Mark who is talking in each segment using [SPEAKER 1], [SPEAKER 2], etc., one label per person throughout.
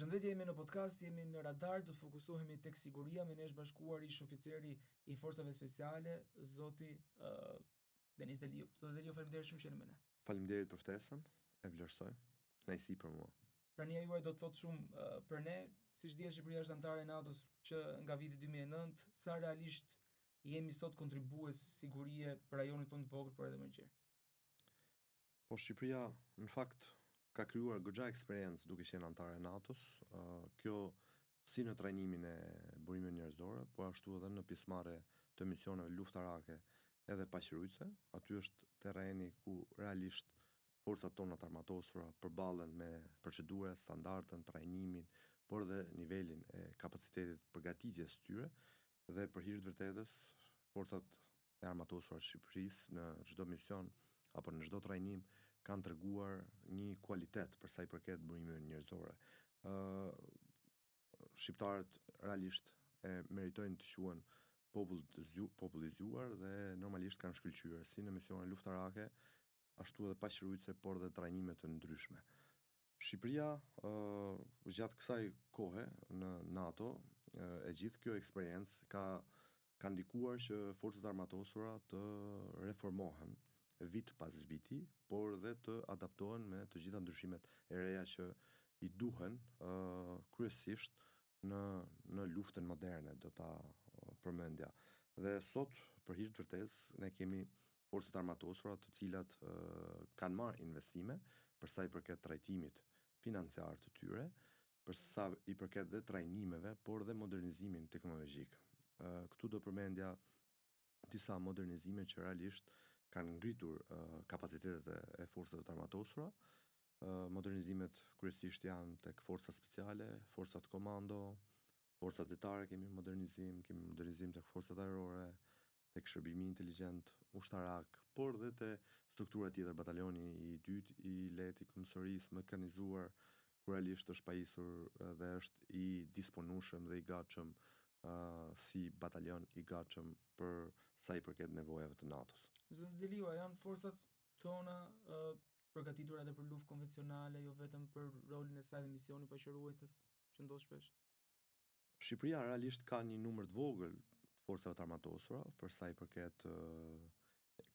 [SPEAKER 1] Përshëndetje, jemi në podcast, jemi në radar, do të fokusohemi tek siguria, me ne është bashkuar ish oficeri i Forcave Speciale, zoti uh, Denis Deliu. Zoti Deliu, faleminderit shumë që jeni me ne.
[SPEAKER 2] Faleminderit për ftesën, e vlerësoj. Kënaqësi për mua.
[SPEAKER 1] Prania juaj do të thotë shumë uh, për ne, siç dihet Shqipëria është anëtare e NATO-s që nga viti 2009, sa realisht jemi sot kontribues sigurie për rajonin tonë të vogël, por edhe më gjerë.
[SPEAKER 2] Po Shqipëria në fakt ka krijuar goxha eksperiencë duke qenë anëtare e NATO-s. Kjo si në trajnimin e burimeve njerëzore, po ashtu edhe në pjesëmarrje të misioneve luftarake edhe paqeruajtëse. Aty është terreni ku realisht forcat tona të armatosura përballen me procedurat, standardet, trajnimin, por edhe nivelin e kapacitetit të përgatitjes së tyre dhe për hir të vërtetës, forcat e armatosura të Shqipërisë në çdo mision apo në çdo trajnim kanë treguar një kualitet për sa i përket burimeve njerëzore. Ë shqiptarët realisht e meritojnë të quhen popull të zgju, popull i zgjuar dhe normalisht kanë shkëlqyer si në misione luftarake, ashtu edhe paqeruajtëse, por dhe trajnime të ndryshme. Shqipëria gjatë kësaj kohe në NATO, e gjithë kjo eksperiencë ka ka ndikuar që forcat e armatosura të reformohen vit pas viti, por dhe të adaptohen me të gjitha ndryshimet e reja që i duhen kryesisht në në luftën moderne, do ta përmendja. Dhe sot, për hir të vërtetës, ne kemi forcat e armatosura të cilat kanë marrë investime për sa i përket trajtimit financiar të tyre, për sa i përket dhe trajnimeve, por dhe modernizimin teknologjik. Këtu do përmendja disa modernizime që realisht kanë ngritur kapacitetet e forcave të armatosura. Modernizimet kryesisht janë tek forcat speciale, forcat komando, forcat detare kemi modernizim, kemi modernizim tek forcat ajrore, tek shërbimi inteligjent ushtarak, por dhe te struktura tjetër, batalioni i dytë i lehtë i këmbësorisë mekanizuar, ku realisht është pajisur dhe është i disponueshëm dhe i gatshëm si batalion i gatshëm për sa i përket nevojave të
[SPEAKER 1] NATO-s. Zoti Deliu, a janë forcat tona uh, përgatitur edhe për luftë konvencionale, jo vetëm për rolin e saj dhe misionin paqeruajtës që ndodh shpesh?
[SPEAKER 2] Shqipëria realisht ka një numër të vogël të forcave të armatosura për sa i përket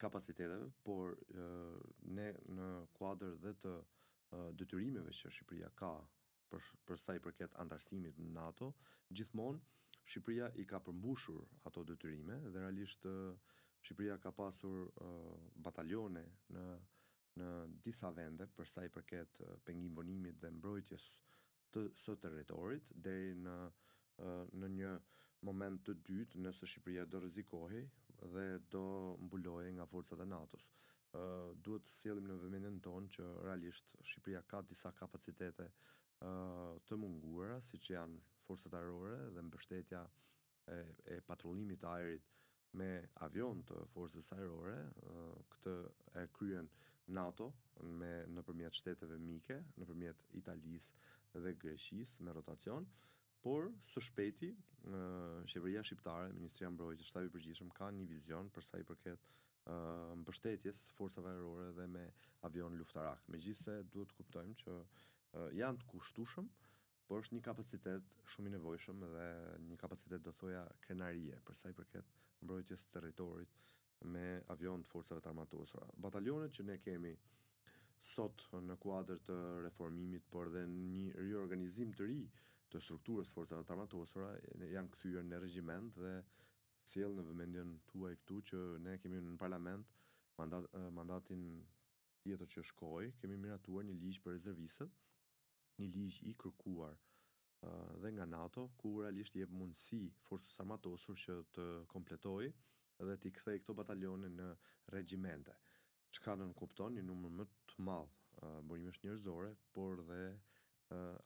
[SPEAKER 2] kapaciteteve, por ne në kuadër dhe të detyrimeve që Shqipëria ka për për sa i përket anëtarësimit në NATO, gjithmonë Shqipëria i ka përmbushur ato detyrime dhe realisht Shqipëria ka pasur batalione në në disa vende për sa i përket pengim-vonimit dhe mbrojtjes të së territorit deri në në një moment të dytë nëse Shqipëria do rrezikohej dhe do mbulohej nga forcat e NATO-s. Duhet të sjellim në vëmendjen tonë që realisht Shqipëria ka disa kapacitete të munguara, siç janë forcat ajrore dhe mbështetja e, e patrullimit të ajrit me avion të forcës ajrore, këtë e kryen NATO me nëpërmjet shteteve mike, nëpërmjet Italisë dhe Greqisë me rotacion, por së shpejti qeveria shqiptare, Ministria e Mbrojtjes, Shtabi i Përgjithshëm ka një vizion për sa i përket mbështetjes së forcave ajrore dhe me avion luftarak. Megjithëse duhet të kuptojmë që janë të kushtueshëm, por është një kapacitet shumë i nevojshëm dhe një kapacitet do thoja krenarie për sa i përket mbrojtjes së territorit me avion të forcave të armatosura. Batalionet që ne kemi sot në kuadër të reformimit, por dhe një riorganizim të ri të strukturës forcave të armatosura janë kthyer në regjiment dhe sjell në vëmendjen tuaj këtu që ne kemi në parlament mandat, mandatin tjetër që shkoi, kemi miratuar një ligj për rezervistët, një ligj i kërkuar dhe nga NATO, ku realisht jep mundësi forcës së armatosur që të kompletojë dhe t'i kthejë këto batalione në regjimente, çka nënkupton një numër më të madh burimesh njerëzore, por dhe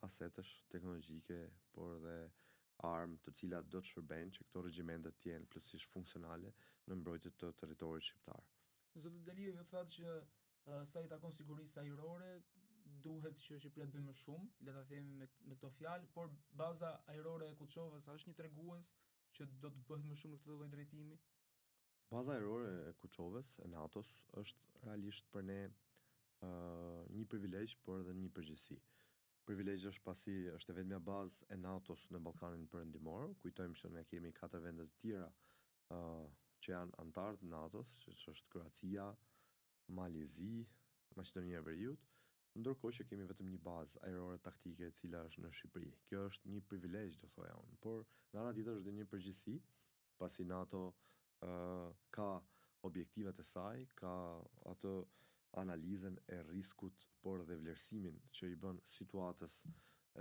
[SPEAKER 2] asetesh teknologjike, por dhe armë të cilat do të shërbejnë që këto regjimente të jenë plotësisht funksionale në mbrojtje të territorit
[SPEAKER 1] shqiptar. Zoti Deliu, ju thatë që sa i takon sigurisë ajrore, duhet që Shqipëria të bëjë më shumë, le ta themi me, me këto fjalë, por baza ajrore e Kuçovës a është një tregues që do të bëhet më shumë në këtë lloj drejtimi?
[SPEAKER 2] Baza ajrore e Kuçovës e NATO-s është realisht për ne uh, një privilegj, por edhe një përgjegjësi. Privilegj është pasi është e vetmja bazë e NATO-s në Ballkanin Perëndimor. Kujtojmë që ne kemi katër vende të tjera uh, që janë anëtarë të NATO-s, që është Kroacia, Mali i Zi, Maqedonia e Veriut, ndërkohë që kemi vetëm një bazë ajrore taktike e cila është në Shqipëri. Kjo është një privilegj, do thoja unë, por nga ana tjetër është dhe një përgjegjësi, pasi NATO uh, ka objektivat e saj, ka atë analizën e riskut, por dhe vlerësimin që i bën situatës,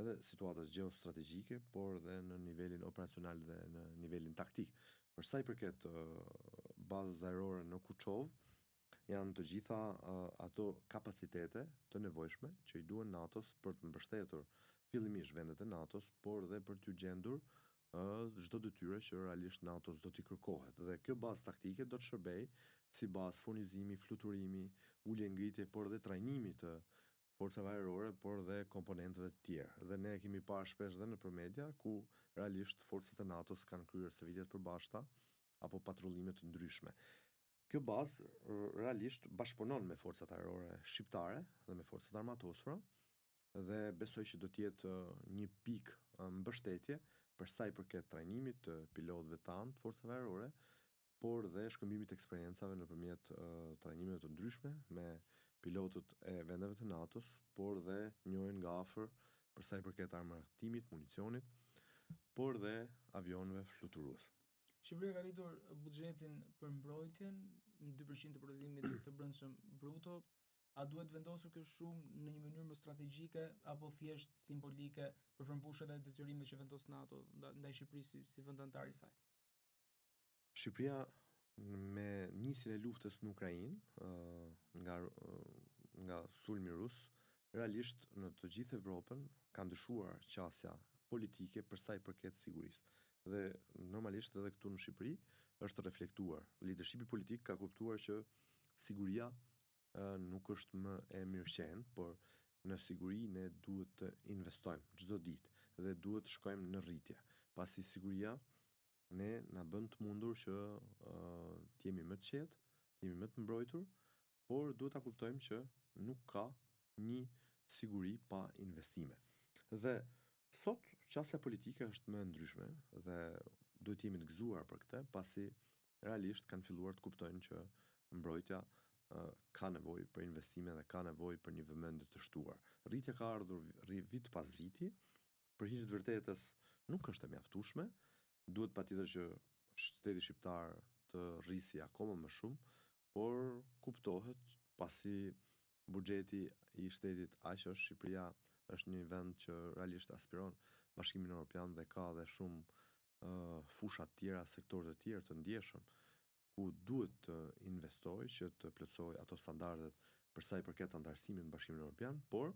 [SPEAKER 2] edhe situatës gjeostrategjike, por dhe në nivelin operacional dhe në nivelin taktik. Për sa i përket bazës ajrore në Kuçovë, janë të gjitha ato kapacitete të nevojshme që i duhen NATO-s për të mbështetur fillimisht vendet e NATO-s, por dhe për t'u gjendur çdo detyre që realisht NATO-s do t'i kërkohet. Dhe kjo bazë taktike do të shërbejë si bazë furnizimi, fluturimi, ulje ngritje, por dhe trajnimi të forcave ajrore, por dhe komponentëve të tjerë. Dhe ne e kemi parë shpesh dhe nëpër media ku realisht forcat e NATO-s kanë kryer stërvitje të përbashkëta apo patrullime të ndryshme. Kjo bazë realisht bashkëpunon me forcat ajrore shqiptare dhe me forcat armatosura dhe besoj që do të jetë një pikë mbështetje për sa i përket trajnimit të pilotëve tanë të forcave ajrore, por dhe shkëmbimit të eksperiencave nëpërmjet trajnimeve të ndryshme me pilotët e vendeve të NATO-s, por dhe njohjen nga afër për sa i përket armatimit, municionit, por dhe avionëve fluturues.
[SPEAKER 1] Shqipëria ka rritur buxhetin për mbrojtjen në 2% të prodhimit të brendshëm bruto. A duhet vendosur kjo shumë në një mënyrë më strategjike apo thjesht simbolike për përmbushjen e detyrimeve që vendos NATO ndaj Shqipërisë si, si vend anëtar i saj?
[SPEAKER 2] Shqipëria me nisjen e luftës në Ukrainë, nga nga sulmi rus, realisht në të gjithë Evropën ka ndryshuar qasja politike për sa i përket sigurisë. Dhe normalisht edhe këtu në Shqipëri është reflektuar. Leadershipi politik ka kuptuar që siguria nuk është më e mirëqenë, por në siguri ne duhet të investojmë çdo ditë dhe duhet të shkojmë në rritje, pasi siguria ne na bën të mundur që uh, të jemi më të qetë, të jemi më të mbrojtur, por duhet ta kuptojmë që nuk ka një siguri pa investime. Dhe sot qasja politike është më e ndryshme dhe duhet të jemi të gëzuar për këtë, pasi realisht kanë filluar të kuptojnë që mbrojtja ka nevojë për investime dhe ka nevojë për një vëmendje të shtuar. Rritja ka ardhur vit pas viti, për hir të vërtetës nuk është e mjaftueshme, duhet patjetër që shteti shqiptar të rrisi akoma më shumë, por kuptohet pasi buxheti i shtetit aq është, Shqipëria është një vend që realisht aspiron Bashkimin Evropian dhe ka dhe shumë uh, fusha të tjera, sektorë të tjerë të ndjeshëm ku duhet të investojë që të plotësojë ato standardet për sa i përket anëtarësimit në Bashkimin Evropian, por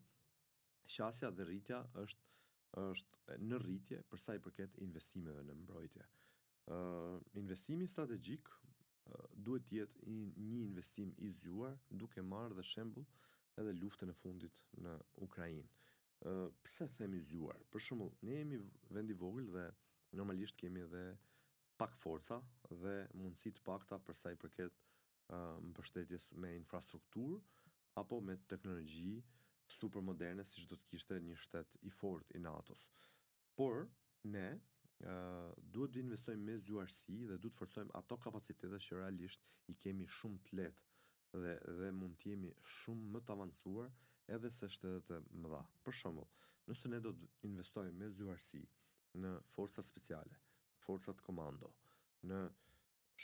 [SPEAKER 2] qasja dhe rritja është është në rritje për sa i përket investimeve në mbrojtje. Ë uh, investimi strategjik uh, duhet të jetë një investim i zgjuar, duke marrë dhe shembull edhe luftën e fundit në Ukrainë. Ë uh, pse them i zgjuar? Për shembull, ne jemi vend i vogël dhe normalisht kemi edhe pak forca dhe mundësi të pakta për sa i përket uh, mbështetjes me infrastrukturë apo me teknologji super moderne siç do të kishte një shtet i fortë i NATO-s. Por ne uh, duhet të investojmë me zgjuarsi dhe duhet të forcojmë ato kapacitete që realisht i kemi shumë të lehtë dhe dhe mund të jemi shumë më të avancuar edhe se shtetet e mëdha. Për shembull, nëse ne do të investojmë me zgjuarsi në forcat speciale, forcat komando, në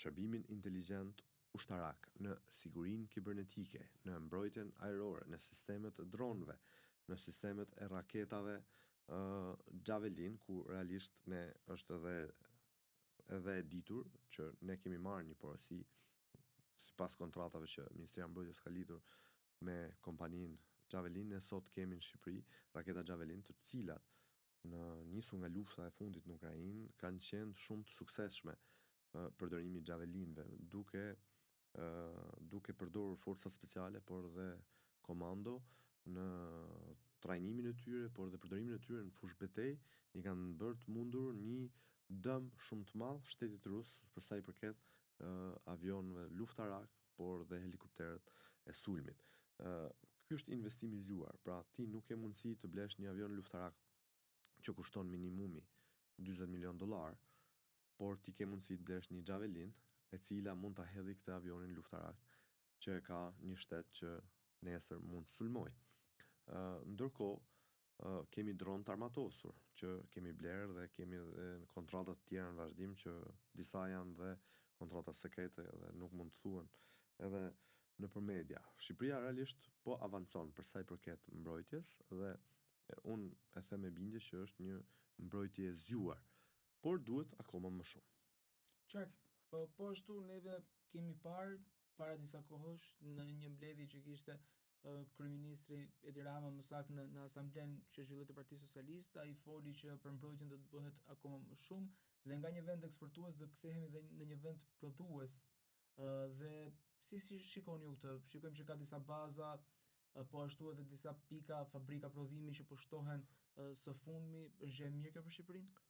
[SPEAKER 2] shërbimin inteligjent ushtarak, në sigurinë kibernetike, në mbrojtjen ajrore, në sistemet e dronëve, në sistemet e raketave uh, Javelin, ku realisht ne është edhe edhe e ditur që ne kemi marrë një porosi sipas kontratave që Ministria e Mbrojtjes ka lidhur me kompaninë Javelin, ne sot kemi në Shqipëri raketa Javelin të cilat në nisur nga lufta e fundit në Ukrainë kanë qenë shumë të suksesshme përdorimi i Javelinëve, duke duke përdorur forcat speciale, por dhe komando në trajnimin e tyre, por dhe përdorimin e tyre në fushëbetejë, i kanë bërë të mundur një dëm shumë të madh shtetit rus për sa i përket uh, avionëve luftarak, por dhe helikopterët e sulmit. Uh, Ky është investim i zgjuar, pra ti nuk ke mundësi të blesh një avion luftarak që kushton minimumi 40 milion dollar, por ti ke mundësi të blesh një Javelin, e cila mund ta hedhi këtë avionin luftarak që e ka një shtet që nesër mund të sulmojë. Ndërkohë, kemi dron të armatosur që kemi blerë dhe kemi edhe kontrata të tjera në vazhdim që disa janë dhe kontrata sekrete dhe nuk mund të thuhen edhe nëpër media. Shqipëria realisht po avancon për sa i përket mbrojtjes dhe unë e them me bindje që është një mbrojtje e zgjuar, por duhet akoma më shumë.
[SPEAKER 1] Qartë, po po ashtu neve kemi parë para disa kohësh në një mbledhje që kishte kryeministri Edi Rama më saktë në, në asamblenë që zhvilloi të Partisë Socialiste, ai foli që për mbrojtjen do të bëhet akoma më shumë dhe nga një vend eksportues do kthehemi dhe në një vend prodhues. Dhe si si shikoni ju këtë? Shikojmë që ka disa baza, po ashtu edhe disa pika, fabrika prodhimi që po shtohen së fundmi, është gjë e mirë kjo për Shqipërinë?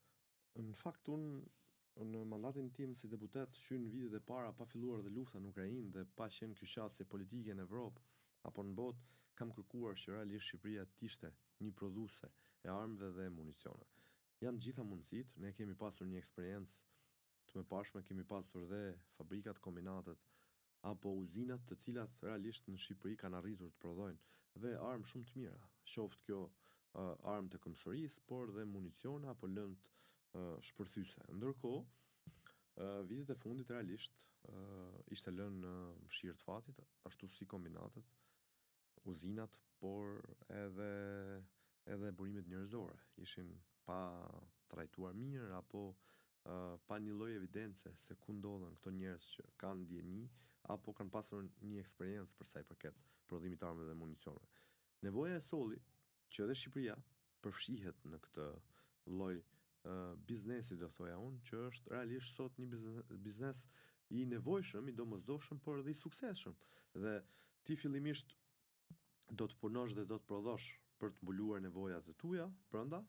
[SPEAKER 2] Në fakt unë në mandatin tim si deputet që në vitet e para pa filluar dhe lufta në Ukrainë dhe pa qenë kjo qasje politike në Evropë apo në botë, kam kërkuar që realisht Shqipëria të ishte një prodhuese e armëve dhe municioneve. Janë të gjitha mundësitë, ne kemi pasur një eksperiencë të mëparshme, kemi pasur dhe fabrikat, kombinatet apo uzinat të cilat realisht në Shqipëri kanë arritur të prodhojnë dhe armë shumë të mira, qoftë kjo uh, armë të këmbësorisë, por dhe municione apo lëndë uh, shpërthyese. Ndërkohë, uh, vitet e fundit realisht uh, ishte lënë në mëshirë të fatit, ashtu si kombinatet, uzinat, por edhe edhe burimet njerëzore ishin pa trajtuar mirë apo uh, pa një lloj evidence se ku ndodhen këto njerëz që kanë dijeni apo kanë pasur një eksperiencë për sa i përket prodhimit të armëve dhe municioneve. Nevoja e solli që edhe Shqipëria përfshihet në këtë lloj uh, biznesi do thoja unë, që është realisht sot një biznes, biznes i nevojshëm, i domosdoshëm, por edhe i suksesshëm. Dhe ti fillimisht do të punosh dhe do të prodhosh për të mbuluar nevojat e tuaja brenda,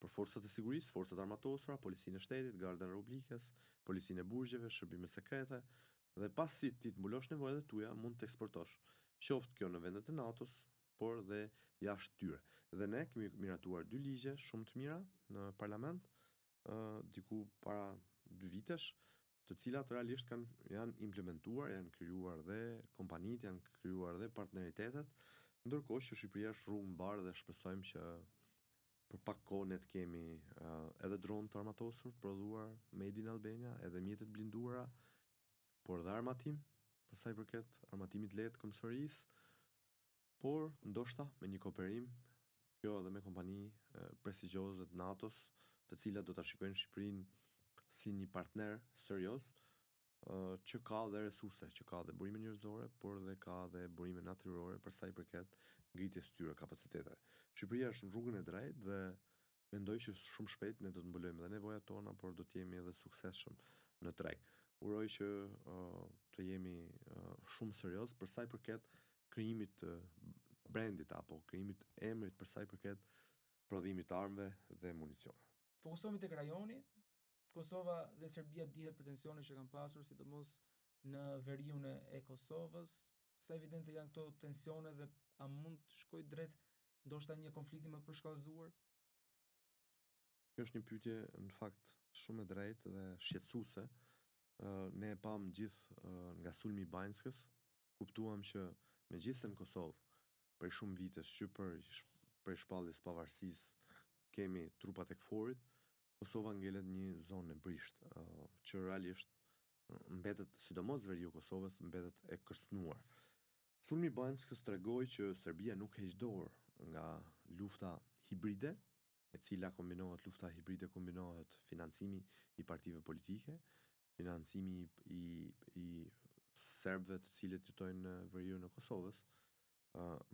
[SPEAKER 2] për forcat e sigurisë, forcat armatosura, policinë e shtetit, Gardën e Republikës, policinë e burgjeve, shërbime sekrete, dhe pasi ti të mbulosh nevojat e tuaja, mund të eksportosh, qoftë kjo në vendet e NATO-s, por dhe jashtë tyre. Dhe ne kemi miratuar dy ligje shumë të mira në parlament, ë diku para dy vitesh, të cilat realisht kanë janë implementuar, janë krijuar dhe kompanitë, janë krijuar dhe partneritetet, ndërkohë që Shqipëria është rrugë mbarë dhe shpresojmë që për pak kohë ne të kemi uh, edhe dronë të armatosur të prodhuar made in Albania, edhe mjete të blinduara, por dhe armatim, për sa i përket armatimit lehtë këmbësorisë, por ndoshta me një kooperim kjo edhe me kompani prestigjioze të NATO-s, të cilat do ta shikojnë Shqipërinë si një partner serioz, që ka dhe resurse, që ka dhe burime njerëzore, por dhe ka dhe burime natyrore për sa i përket ngritjes së tyre kapaciteteve. Shqipëria është në rrugën e drejtë dhe mendoj që shumë shpejt ne do të mbulojmë edhe nevojat tona, por do të jemi edhe suksesshëm në treg. Uroj që uh, të jemi uh, shumë serioz për sa i përket krijimit të brandit apo krijimit të emrit për sa i përket prodhimit të armëve dhe municioneve.
[SPEAKER 1] Fokusohemi tek rajoni, Kosova dhe Serbia dihet për tensionet që kanë pasur, sidomos në veriun e Kosovës. Sa evidente janë këto tensione dhe a mund të shkojë drejt ndoshta një konflikti më të përshkallëzuar?
[SPEAKER 2] Kjo është një pyetje në fakt shumë e drejtë dhe shqetësuese. Ne e pamë gjithë nga sulmi i Banjskës, kuptuam që megjithëse në Kosovë prej shumë vitesh që për prej shpalljes pavarësisë kemi trupat e KFOR-it, Kosova ngelet një zonë e brishtë, që realisht mbetet, sidomos veriu i Kosovës, mbetet e kërcënuar. Sulmi i Banjskës tregoi që Serbia nuk heq dorë nga lufta hibride, e cila kombinohet lufta hibride kombinohet financimi i partive politike, financimi i i serbëve të cilët jetojnë në veriun e Kosovës,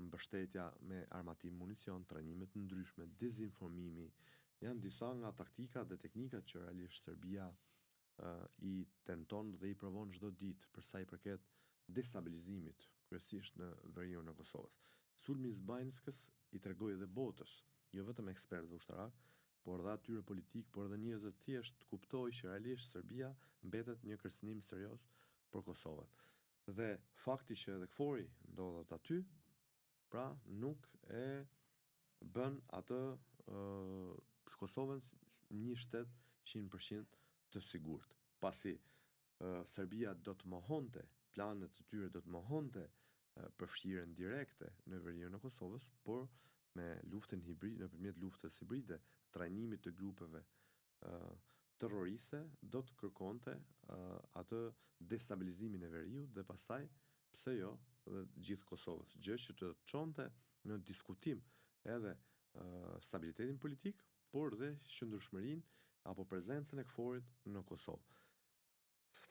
[SPEAKER 2] mbështetja me armatim municion, trajnime të ndryshme, dezinformimi, janë disa nga taktikat dhe teknikat që realisht Serbia i tenton dhe i provon çdo ditë për sa i përket destabilizimit, kryesisht në veriun e Kosovës. Sulmi i Banjskës i tregoi edhe botës, jo vetëm ekspertëve ushtarak, por edhe atyre politik, por edhe njerëzve të thjeshtë të kuptojë që realisht Serbia mbetet një kërcënim serioz për Kosovën. Dhe fakti që edhe KFOR-i ndodhet aty, Pra nuk e bën atë Kosovën një shtet 100% të sigurt. Pasi Serbia do të mohonte planet e tyre, do të mohonte përfshirjen direkte në veriun e Kosovës, por me luftën hibride, nëpërmjet luftës hibride, trajnimit të grupeve terroriste, do të kërkonte atë destabilizimin e veriut dhe pastaj, pse jo, dhe gjithë Kosovës, gjë që të çonte në diskutim edhe stabilitetin politik, por dhe qëndrueshmërinë apo prezencën e KFOR-it në Kosovë.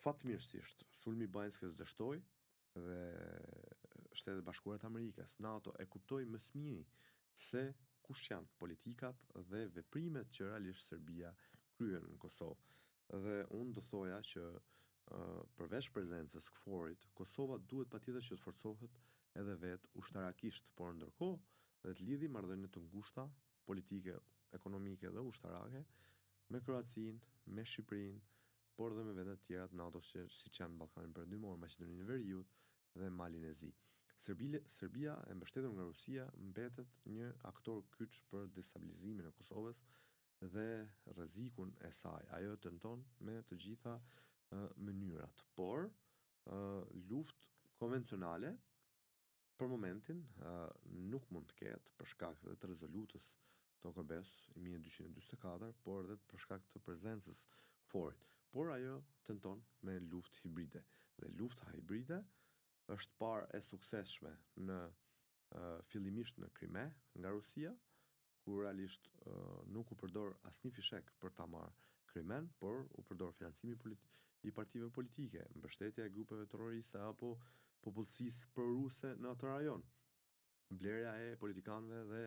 [SPEAKER 2] Fatmirësisht, sulmi i Banjskës dështoi dhe Shtetet e Bashkuara të Amerikës, NATO e kuptoi më së miri se kush janë politikat dhe veprimet që realisht Serbia kryen në Kosovë. Dhe unë do thoja që përveç prezencës KFOR-it, Kosova duhet patjetër që të forcohet edhe vetë ushtarakisht, por ndërkohë dhe të lidhi marrëdhënie të ngushta politike, ekonomike dhe ushtarake me Kroacinë, me Shqipërinë, por dhe me vendet tjera të NATO-s siç janë Ballkanin Perëndimor, Maqedoninë e Veriut dhe Malin e Zi. Serbia e mbështetur nga Rusia mbetet një aktor kyç për destabilizimin e Kosovës dhe rrezikun e saj. Ajo tenton me të gjitha mënyrat, por luftë konvencionale për momentin nuk mund të ketë për shkak dhe të rezolutës të OKB-s 1244, por edhe për shkak të prezencës KFOR-it. Por ajo tenton me luftë hibride. Dhe lufta hibride është parë e suksesshme në fillimisht në Krime nga Rusia, ku realisht nuk u përdor asnjë fishek për ta marrë Krimen, por u përdor financimi i partive politike, mbështetja e grupeve terroriste apo popullsisë pro-ruse në atë rajon, blerja e politikanëve dhe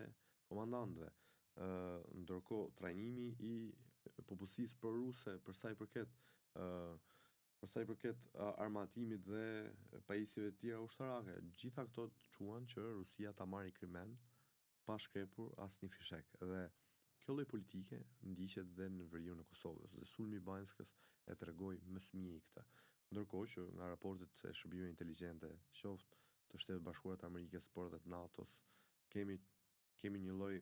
[SPEAKER 2] komandantëve, ndërkohë trajnimi i popullsisë pro-ruse për sa i përket për sa i përket armatimit dhe pajisjeve të tjera ushtarake, gjitha këto çuan që Rusia ta marrë Krimen pa shkrepur asnjë fishek. Dhe kjo lloj politike ndiqet dhe në veriun e Kosovës, dhe sulmi i Banjskës e tregoi më së miri këtë. Ndërkohë që nga raportet e shërbimeve inteligjente, qoftë të Shteteve të Bashkuara të Amerikës, por edhe të NATO-s, kemi kemi një lloj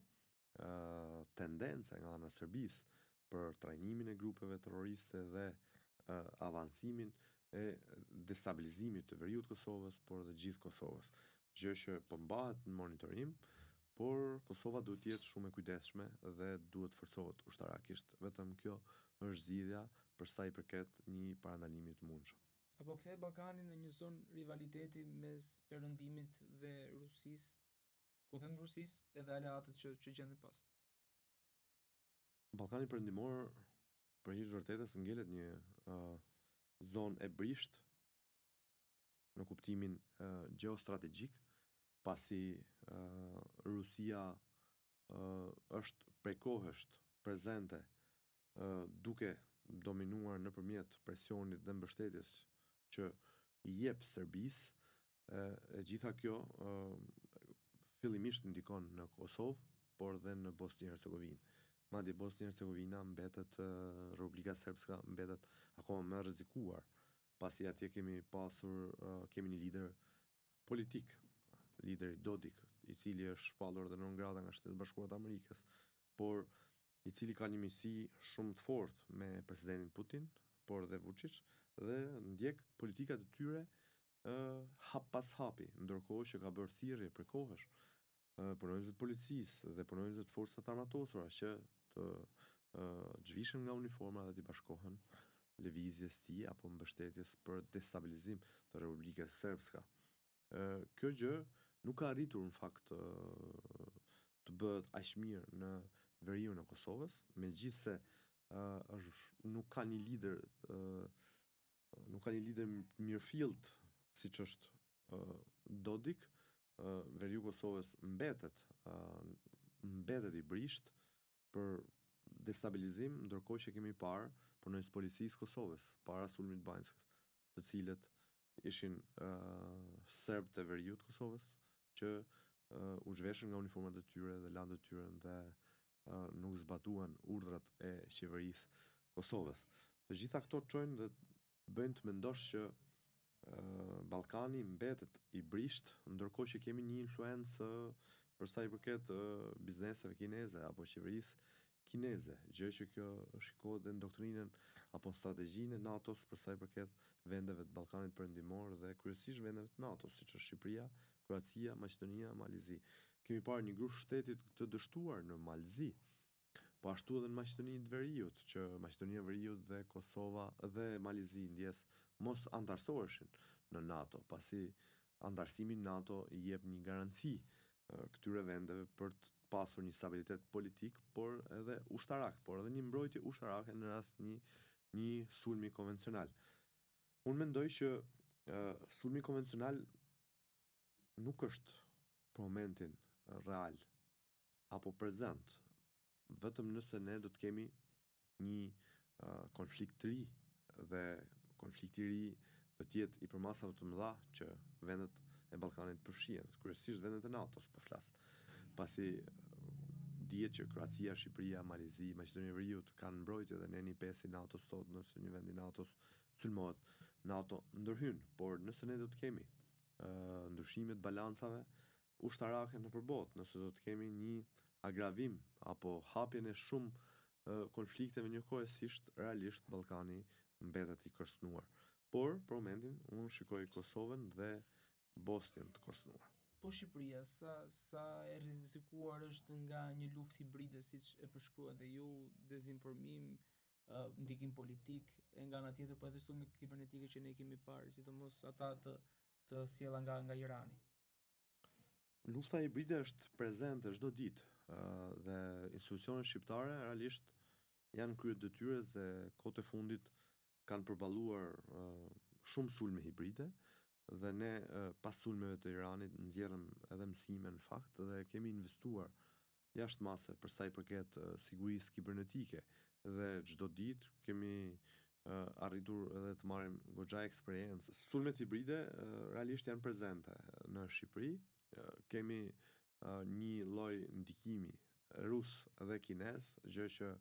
[SPEAKER 2] uh, tendence nga ana e Serbisë për trajnimin e grupeve terroriste dhe uh, avancimin e destabilizimit të veriut të Kosovës, por edhe gjithë Kosovës. Gjë që po mbahet në monitorim, por Kosova duhet të jetë shumë e kujdesshme dhe duhet të forcohet ushtarakisht. Vetëm kjo është zgjidhja për sa i përket një parandalimi të mundshëm.
[SPEAKER 1] A po kthehet Ballkani në një zonë rivaliteti mes Perëndimit dhe Rusisë? Ku them Rusisë, edhe aleatët që që gjenden pas.
[SPEAKER 2] Ballkani Perëndimor për hir të vërtetës ngelet një uh, zonë e brishtë në kuptimin uh, gjeostrategjik, pasi uh, Rusia uh, është prej kohësh prezente uh, duke dominuar nëpërmjet presionit dhe mbështetjes që i jep Serbisë, e gjitha kjo fillimisht ndikon në Kosovë, por dhe në Bosnjë e Hercegovinë. Madje Bosnjë e Hercegovina mbetet Republika Srpska mbetet akoma më e rrezikuar, pasi atje kemi pasur kemi një lider politik, lideri Dodik, i cili është shpallur dhe non grata nga Shtetet e Bashkuara të Amerikës, por i cili ka një miqësi shumë të fortë me presidentin Putin, por dhe Vučić, dhe ndjek politikat e tyre hap pas hapi, ndërkohë që ka bërë thirrje prej kohësh punonjësve të policisë dhe punonjësve të forcave të armatosura që të zhvishen nga uniforma dhe t'i bashkohen lëvizjes tij apo mbështetjes për destabilizim të Republikës Srpska. Kjo gjë nuk ka arritur në fakt të bëhet aq mirë në veriun e Kosovës, megjithëse është nuk ka një lider nuk ka një lider mirëfillt siç është Dodik, veriu i Kosovës mbetet mbetet i brisht për destabilizim, ndërkohë që kemi parë punonjës policisë Kosovës para sulmit të Banjskës, të cilët ishin uh, serbë të veriut të Kosovës, që uh, u zhveshën nga uniformat e tyre dhe lanë detyrën dhe uh, nuk zbatuan urdhrat e qeverisë Kosovës. Të gjitha këto çojnë dhe bëjnë të mendosh që Ballkani mbetet i brishtë, ndërkohë që kemi një influencë për sa i përket bizneseve kineze apo qeverisë kineze, gjë që kjo shikohet dhe në doktrinën apo në strategjinë e NATO-s për sa i përket vendeve të Ballkanit Perëndimor dhe kryesisht vendeve të NATO-s, siç është Shqipëria, Kroacia, Maqedonia, Mali i Zi. Kemi parë një grusht shteti të dështuar në Mal Zi. Po ashtu edhe në Maqedoni të Veriut, që Maqedonia e Veriut dhe Kosova dhe Mali i Zi ndjesë mos anëtarësoheshin në NATO, pasi anëtarësimi në NATO i jep një garanci këtyre vendeve për të pasur një stabilitet politik, por edhe ushtarak, por edhe një mbrojtje ushtarake në rast një një sulmi konvencional. Unë mendoj që sulmi konvencional nuk është për momentin real apo prezent, vetëm nëse ne do të kemi një konflikt të ri dhe konflikti i ri do të jetë i përmasave të mëdha që vendet e Ballkanit përfshihen, kryesisht vendet e NATO-s po flas. Pasi dihet që Kroacia, Shqipëria, Mali i Zi, Maqedonia e Veriut kanë mbrojtje dhe neni 5 i NATO-s thotë nëse një vend i NATO-s sulmohet, NATO ndërhyn, por nëse ne do të kemi ndryshime të balancave ushtarake nëpër botë, nëse do të kemi një agravim apo hapjen e shumë konflikteve njëkohësisht, realisht Ballkani mbetet i kërcënuar. Por, për momentin, unë shikoj Kosovën dhe Bosnjën të kërcënuar.
[SPEAKER 1] Po Shqipëria, sa sa e rrezikuar është nga një luftë hibride siç e përshkruat dhe ju, dezinformim, ndikim politik, e nga ana tjetër po edhe sulme kibernetike që ne kemi parë, sidomos ata të të sjella nga nga Irani.
[SPEAKER 2] Lufta hibride është prezente çdo ditë dhe institucionet shqiptare realisht janë në krye të detyrës dhe kohët e fundit kanë përballuar shumë sulme hibride dhe ne pas sulmeve të Iranit nxjerrëm edhe mësime në fakt dhe kemi investuar jashtë mase për sa i përket sigurisë kibernetike dhe çdo ditë kemi arritur edhe të marrim goxha eksperiencë. Sulmet hibride realisht janë prezente në Shqipëri. Kemi një lloj ndikimi rus dhe kinez, gjë që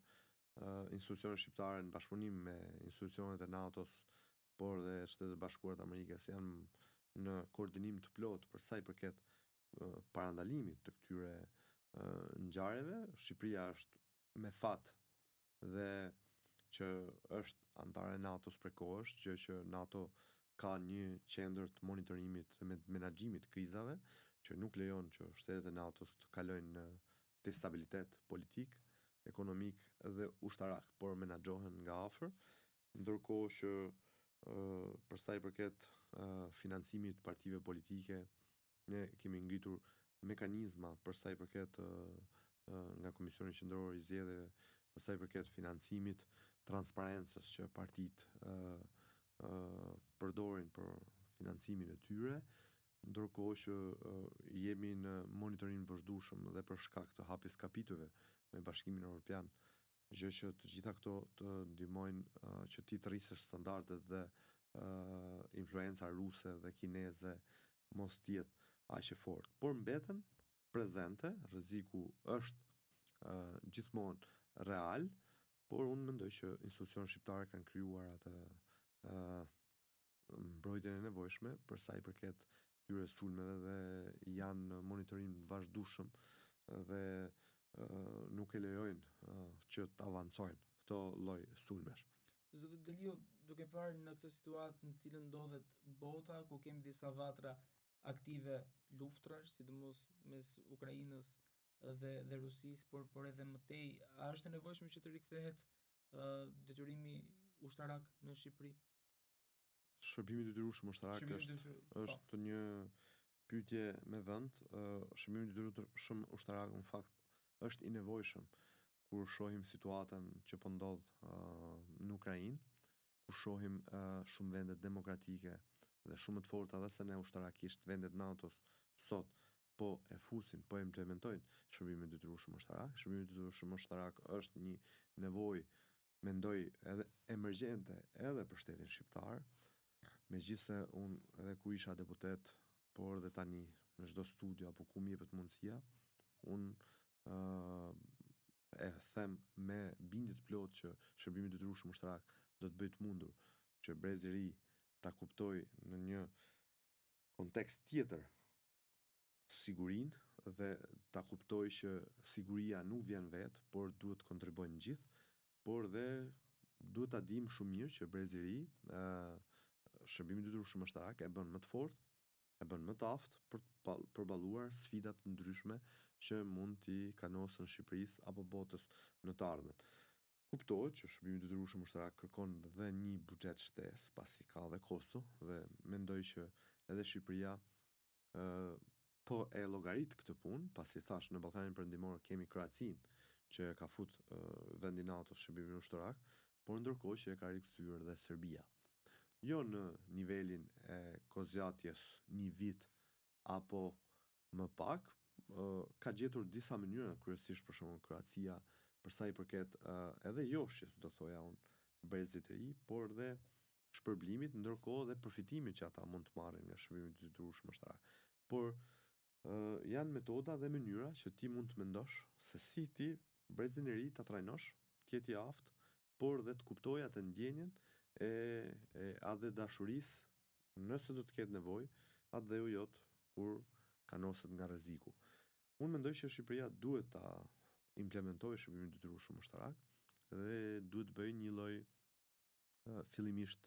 [SPEAKER 2] institucionet shqiptare në bashkëpunim me institucionet e NATO-s, por dhe Shtetet e Bashkuara të Amerikës janë në koordinim të plotë për sa i përket parandalimit të këtyre ngjarjeve. Shqipëria është me fat dhe që është anëtare e NATO-s prej kohësh, gjë që NATO ka një qendër të monitorimit dhe menaxhimit të krizave, që nuk lejon që shtetet e NATO-s të kalojnë në destabilitet politik, ekonomik dhe ushtarak, por menaxhohen nga afër, ndërkohë që për sa i përket financimit të partive politike, Ne kemi ngritur mekanizma për sa i përket nga Komisioni Qendror i Zgjedhjeve, për sa i përket financimit, transparencës që partitë përdorin për financimin e tyre, ndërkohë që jemi në monitorim të vazhdueshëm dhe për shkak të hapjes kapitujve me Bashkimin Evropian, gjë që të gjitha këto të ndihmojnë që ti të rrisësh standardet dhe influenca ruse dhe kineze mos të jetë aq e fortë. Por mbeten prezente, rreziku është gjithmonë real, por unë mendoj që institucionet shqiptare kanë krijuar atë mbrojtjen e nevojshme për sa i përket këtyre sulmeve dhe janë në monitorim të vazhdueshëm dhe nuk e lejojnë që të avancojnë këto lloj sulmesh.
[SPEAKER 1] Zoti Deliu, duke parë në këtë situatë në cilën ndodhet bota, ku kemi disa vatra aktive luftrash, sidomos mes Ukrainës dhe dhe Rusisë, por por edhe më tej, a është e nevojshme që të rikthehet uh, detyrimi ushtarak në Shqipëri?
[SPEAKER 2] Shërbimi i detyrueshëm ushtarak është po. është një pyetje me vend. Shërbimi i detyrueshëm ushtarak në fakt është i nevojshëm kur shohim situatën që po ndodh në Ukrainë, kur shohim shumë vende demokratike dhe shumë më të forta edhe se ne ushtarakisht, vendet NATO-s sot po e fusin, po e implementojnë shërbimin e detyrueshëm ushtarak. Shërbimi i detyrueshëm ushtarak është një nevojë mendoj edhe emergjente edhe për shtetin shqiptar, megjithëse unë edhe kur isha deputet, por edhe tani në çdo studio apo ku më jepet mundësia, unë uh, e them me bindje të plotë që shërbimi i detyrueshëm ushtarak do të bëjë të mundur që brezi i ri ta kuptojë në një kontekst tjetër sigurinë dhe ta kuptojë që siguria nuk vjen vetë, por duhet të kontribuojnë gjithë, por dhe duhet ta dimë shumë mirë që brezi i ri, ë shërbimi i detyrueshëm ushtarak e bën më të fortë, e bën më të aftë për të përballuar sfida të ndryshme që mund t'i kanosen Shqipërisë apo botës në të ardhmen. Kuptohet që shërbimi i detyrueshëm ushtarak kërkon dhe një buxhet shtesë, pasi ka dhe kosto dhe mendoj që edhe Shqipëria ë po e llogarit këtë punë, pasi thash në Ballkanin Perëndimor kemi Kroacinë që e ka fut vendi NATO shërbimin ushtarak, por ndërkohë që e ka rikthyer dhe Serbia. Jo në nivelin e kohëzgjatjes një vit apo më pak, ka gjetur disa mënyra, kryesisht për shembull Kroacia, për sa i përket edhe joshjes, do thoja unë, brezit të ri, por dhe shpërblimit, ndërkohë dhe përfitimit që ata mund të marrin nga shërbimi i detyrueshëm ushtarak. Por janë metoda dhe mënyra që ti mund të mendosh se si ti brezin e ri ta trajnosh, të jetë i aftë, por dhe të kuptojë atë ndjenjën e, e atdhedashurisë, nëse do të ketë nevojë, atdheu jot kur kanoset nga rreziku. Unë mendoj që Shqipëria duhet ta implementojë shërbimin e detyrueshëm ushtarak dhe duhet të bëjë një lloj fillimisht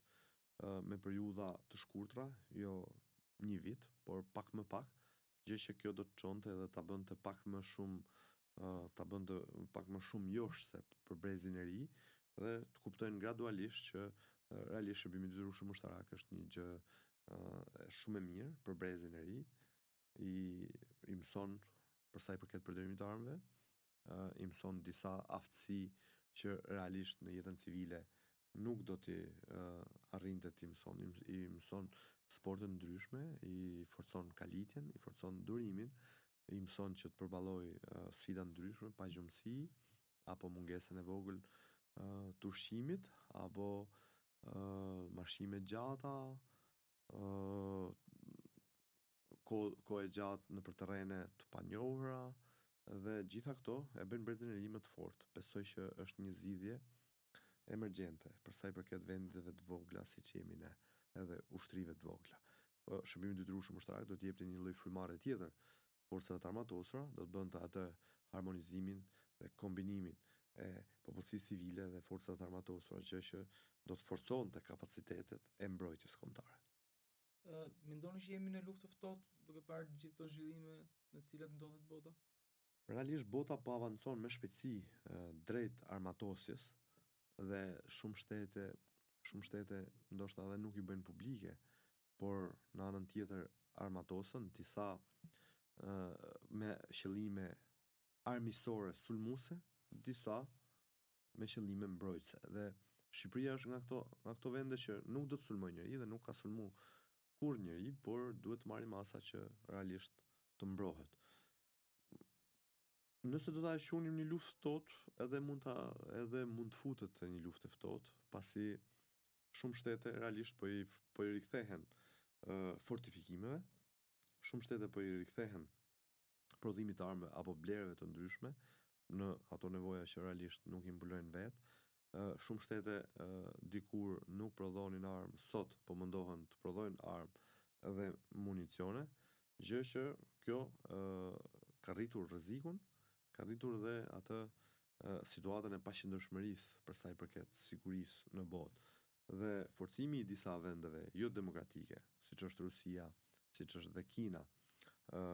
[SPEAKER 2] me periudha të shkurtra, jo një vit, por pak më pak, gjë që kjo do të çonte edhe ta bënte pak më shumë ta bënte pak më shumë joshëse për brezin e ri dhe të kuptojnë gradualisht që realisht shërbimi i detyrueshëm ushtarak është një gjë shumë e mirë për brezin e ri, i i mëson për sa i përket përdorimit të armëve, i mëson disa aftësi që realisht në jetën civile nuk do t'i arrinte t'i mëson, i mëson sporte të ndryshme, i forcon kalitjen, i forcon durimin, i mëson që të përballojë sfida të ndryshme, pagjumësi apo mungesën e vogël të ushqimit apo marshime të gjata, kohë kohë e gjatë nëpër terrene të panjohura dhe gjitha këto e bëjnë brezin e ri më të fortë. Besoj që është një zgjidhje emergjente për sa i përket vendeve të vogla siç jemi ne, edhe ushtrive të vogla. Po, shërbimi i detyrueshëm ushtarak do të jepte një lloj frymëmarrje tjetër forcave të armatosura, do të bënte atë harmonizimin dhe kombinimin e popullsisë civile dhe forcave të armatosura, gjë që do të forconte kapacitetet e mbrojtjes kombëtare.
[SPEAKER 1] Ë, mendoni që jemi në luftë të ftohtë, duke parë gjithë këto zhvillime në të cilat ndodhet bota?
[SPEAKER 2] Realisht bota po avancon me shpejtësi drejt armatosjes dhe shumë shtete, shumë shtete ndoshta edhe nuk i bëjnë publike, por në anën tjetër armatosen disa me qëllime armiqësore sulmuese, disa me qëllime mbrojtëse. Dhe Shqipëria është nga këto nga këto vende që nuk do të sulmojë njeri dhe nuk ka sulmu kurrë njeri, por duhet të marrë masa që realisht të mbrohet. Nëse do ta quanim një luftë ftohtë, edhe mund ta edhe mund të futet te një luftë e ftohtë, pasi shumë shtete realisht po i po i rikthehen fortifikimeve, shumë shtete po i rikthehen prodhimit të armëve apo blerjeve të ndryshme në ato nevoja që realisht nuk i mbulojnë vetë. Shumë shtete dikur nuk prodhonin armë, sot po mundohen të prodhojnë armë dhe municione, gjë që kjo ka rritur rrezikun, ka rritur dhe atë situatën e paqëndrueshmërisë për sa i përket sigurisë në botë. Dhe forcimi i disa vendeve jo demokratike, siç është Rusia, siç është dhe Kina, ë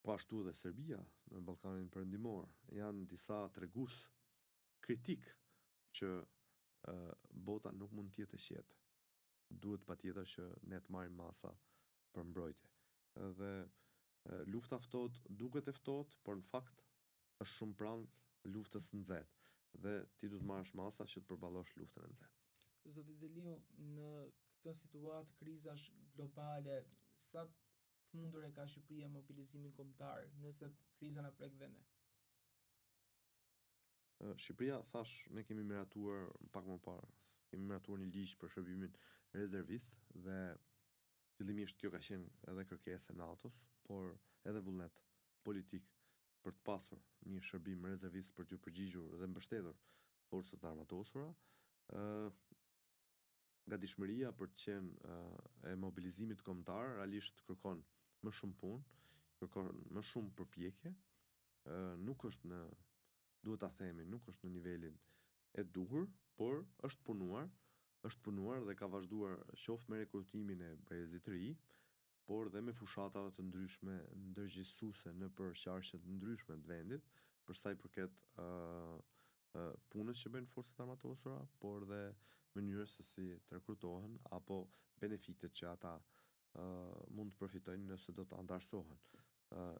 [SPEAKER 2] po ashtu dhe Serbia në Ballkanin Perëndimor, janë disa tregues kritik që ë bota nuk mund të jetë e qetë. Duhet patjetër që ne të marrim masa për mbrojtje. Dhe lufta ftohtë duket e ftohtë, por në fakt është shumë pranë luftës së nxehtë dhe ti duhet të marrësh masa që të përballosh luftën e nxehtë.
[SPEAKER 1] Zoti Deliu, në këtë situatë krizash globale, sa të mundur e ka Shqipëria mobilizimin kombëtar, nëse kriza na prek dhe ne?
[SPEAKER 2] Shqipëria, thash, ne kemi miratuar pak më parë, kemi miratuar një ligj për shërbimin rezervist dhe fillimisht kjo ka qenë edhe kërkesë e NATO-s, por edhe vullnet politik për të pasur një shërbim rezervist për t'ju përgjigjur dhe mbështetur forcat e armatosura. Ë. gatishmëria për të qenë e mobilizimit kombëtar realisht kërkon më shumë punë, kërkon më shumë përpjekje, nuk është në duhet ta themi, nuk është në nivelin e duhur, por është punuar, është punuar dhe ka vazhduar qoftë me rekrutimin e brezit të ri, por dhe me fushata të ndryshme ndërgjegjësuese nëpër qarqe të ndryshme të vendit, për sa i përket uh, punës që bëjnë forcat e armatosura, por dhe mënyrës se si të rekrutohen apo benefitet që ata uh, mund të përfitojnë nëse do të anëtarësohen. Uh,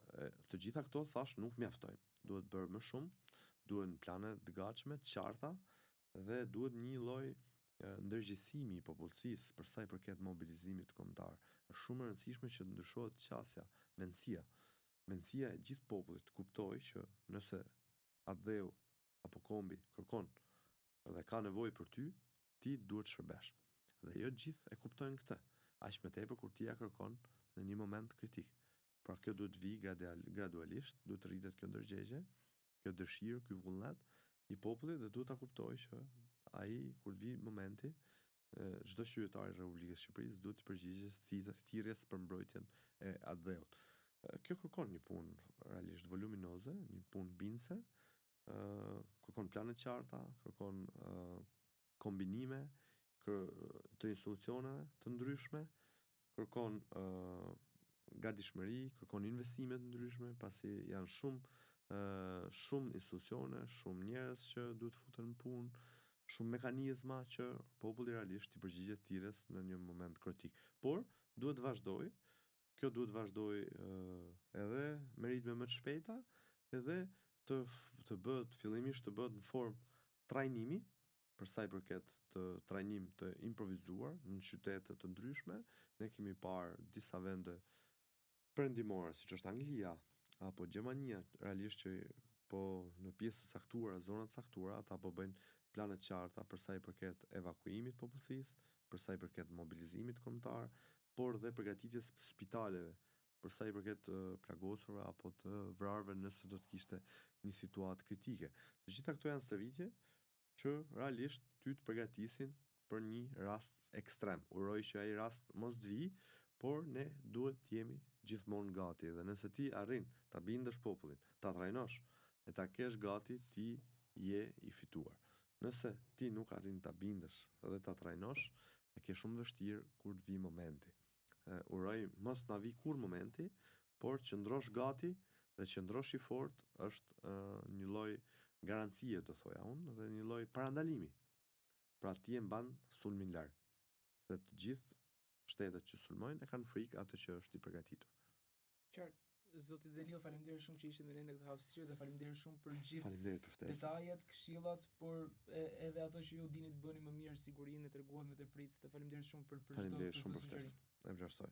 [SPEAKER 2] të gjitha këto thash nuk mjaftojnë. Duhet bërë më shumë, duhen plane të gatshme, të qarta dhe duhet një lloj ndërgjegjësimi i popullsisë për sa i përket mobilizimit kombëtar. Është shumë e rëndësishme që të ndryshohet qasja, mendësia. Mendësia e gjithë popullit të kuptojë që nëse atdheu apo kombi kërkon dhe ka nevojë për ty, ti duhet të shërbesh. Dhe jo gjithë e kuptojnë këtë. Aq më tepër kur ti ja kërkon në një moment kritik. Pra kjo duhet të vijë gradualisht, duhet të rritet kjo ndërgjegje, kjo dëshirë, ky vullnet i popullit dhe duhet ta kuptojë që ai kur të vijë momenti, çdo qytetar i Republikës së Shqipërisë duhet të përgjigjet thirrjes për mbrojtjen e atdheut. Kjo kërkon një punë realisht voluminoze, një punë bindëse, kërkon plane të qarta, kërkon kombinime të institucioneve të ndryshme, kërkon uh, gatishmëri, kërkon investime të ndryshme, pasi janë shumë uh, shumë institucione, shumë njerëz që duhet të futen në punë, shumë mekanizma që populli realisht t'i përgjigjet thirrjes në një moment kritik. Por duhet të vazhdojë, kjo duhet të vazhdojë uh, edhe me ritme më të shpejta, edhe të të bëhet fillimisht të bëhet në formë trajnimi, për sa i përket të trajnim të improvizuar në qytete të ndryshme, ne kemi parë disa vende perëndimore, siç është Anglia apo Gjermania, realisht që po në pjesë të caktuara, zona të caktuara, ata po bëjnë plane të qarta për sa i përket evakuimit të popullsisë, për sa i përket mobilizimit kombëtar, por dhe përgatitjes spitaleve për sa i përket të plagosurve apo të vrarëve nëse do të kishte një situatë kritike. Të gjitha këto janë stërvitje që realisht ty të përgatisin për një rast ekstrem. Uroj që ai rast mos të vijë, por ne duhet të jemi gjithmonë gati dhe nëse ti arrin ta bindësh popullin, ta trajnosh e ta kesh gati, ti je i fituar. Nëse ti nuk arrin ta bindësh dhe ta trajnosh, e ke shumë vështirë kur të vijë momenti. Uroj mos na vijë kurrë momenti, por qëndrosh gati dhe qëndrosh i fortë është një lloj garancie do thoja unë dhe një lloj parandalimi. Pra ti e mban sulmin larg. Se të gjithë shtetet që sulmojnë e kanë frikë atë që është i përgatitur.
[SPEAKER 1] Qartë. Zoti Deliu, faleminderit shumë që ishte me ne në këtë hapësirë dhe faleminderit shumë për gjithë
[SPEAKER 2] Faleminderit për ftesën.
[SPEAKER 1] Detajet, këshillat, por e, edhe ato që ju dini të bëni më mirë sigurinë e treguat me tepricë dhe faleminderit shumë për për
[SPEAKER 2] çdo Faleminderit shumë për ftesën. E vlerësoj.